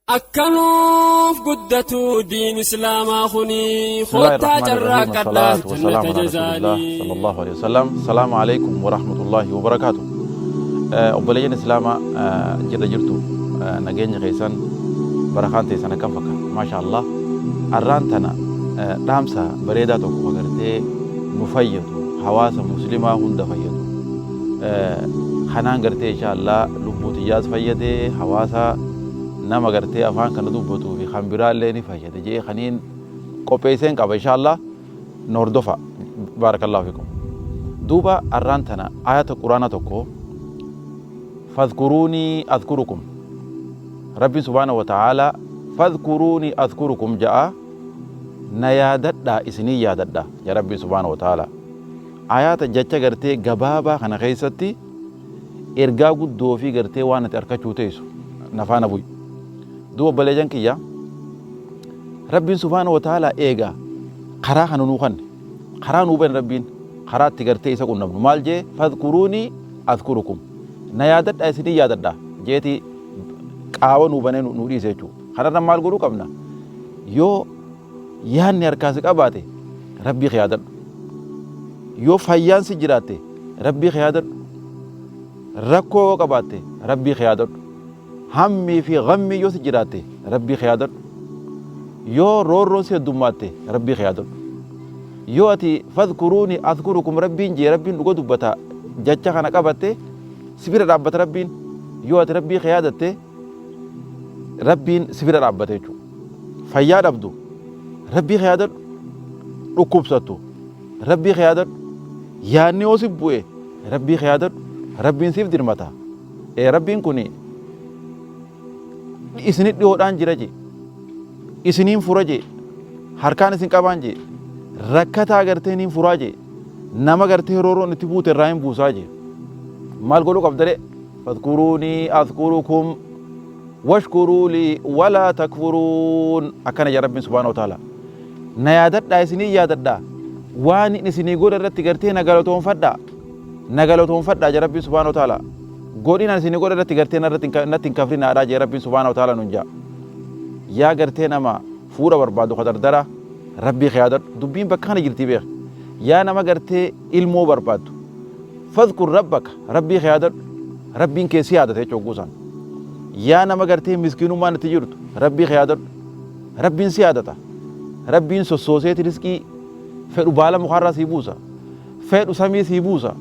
Akka nuuf guddatu diin islaamaa kuni بسم الله koottaa الرحمن الرحيم carraaqqadhaa الصلاة والسلام jannata على رسول الله jazaanii. صلى الله عليه وسلم السلام عليكم ورحمة الله وبركاته. Obboleeyyan islaamaa jirra jirtu, nageenya keessan, barakaan teessan akkam fakkaata? Maasha Allah. Arraan tana dhaamsa bareedaa tokko agartee nu fayyadu, hawaasa muslimaa hunda fayyadu, kanaan gartee insha Allah lubbuu tiyyaas fayyade, hawaasa nama gartee afaan kana dubbatuu fi kan biraallee ni fayyade jee kaniin qopheesseen qaba. Insha Allah nu hordofa. Baarakallahu fikum. Duuba arraan tana ayata quraana tokko, fadhkuruunii adhkurukum. Rabbiin subhaanahu wa ta'aalaa fadhkuruunii adhkurukum ja'a, na yaadadhaa isinii yaadadha ja Rabbiin subhaanahu wa ta'aalaa. Ayata jecha gartee gabaabaa kana keessatti ergaa guddoo fi gartee waan ati arkachuu teessu nafaana bu'i. Duuba obboleeyyan kiyya, Rabbiin subhaanahu wa ta'aalaa eega karaa kana nuu kanne, karaa nuu bane, Rabbiin karaa itti gartee isa qunnamnu maal jee? Fadhkuruunii adhkurukum, na yaadadhaa isinii yaadadha jeeti qaawa nuu banee nu dhiise jechuudha. Kanarra maal godhuu qabna? Yoo yaadni harkaa si qabaate, Rabbii kee yaadadhu. Yoo fayyaan si jiraatte, Rabbii kee yaadadhu. Rakkoo yoo qabaatte, Rabbii kee yaadadhu. Hammii fi ghammii yoo si jiraatte, Rabbii kee yaadadhu. Yoo roorroon si heddummaatte, Rabbii kee yaadadhu. Yoo ati fadhkuruuni adhkurukum Rabbiin jee, Rabbiin dhuga dubbata, jecha kana qabatte si bira dhaabbata Rabbiin. Yoo ati Rabbii kee yaadatte, Rabbiin si bira dhaabbata jechuudha. Fayyaa dhabdu, Rabbii kee yaadadhu. Dhukkubsattu, Rabbii kee yaadadhu. Yaadni yoo si bu'e, Rabbii kee yaadadhu. Rabbiin siif dirmata. Ee, Rabbiin kun isinit dhiyoodhaan jira jee, isiniin fura jee, harkaan isin qabaan jee, rakkataa gartee niin furaa jee, nama gartee rooroon itti buute irraa hin buusaa jee. Maal godhuu qabda ree? Fadhkuruunii adhkurukum washkuruu lii walaa takfuruun, akkana jedha Rabbiin subhaanahu wa ta'ala. Na yaadadhaa isinii yaadadhaa, waan inni isinii godhe irratti gartee na galatoonfadhaa, na galatoonfadhaa jedha Rabbiin subhaanahu wa ta'ala. Godhina isinii godhe irratti gartee narratti natti hin kafrinaadhaa jedha Rabbiin subhaanahu wa ta'ala nun jaa. Yaa gartee nama fuudha barbaadu ka dardara, Rabbii kee yaadadhu. Dubbiin bakka kana jirtii beek. Yaa nama gartee ilmoo barbaaddu, fadhkur rabbaka, Rabbii kee yaadadhu, Rabbiin kee si yaadata jechuudha guusan. Yaa nama gartee miskiinummaan itti jirtu, Rabbii kee yaadadhu, Rabbiin si yaadata. Rabbiin sossooseeti riskii fedhu baala mukaarraa sii buusa, fedhu samii sii buusa.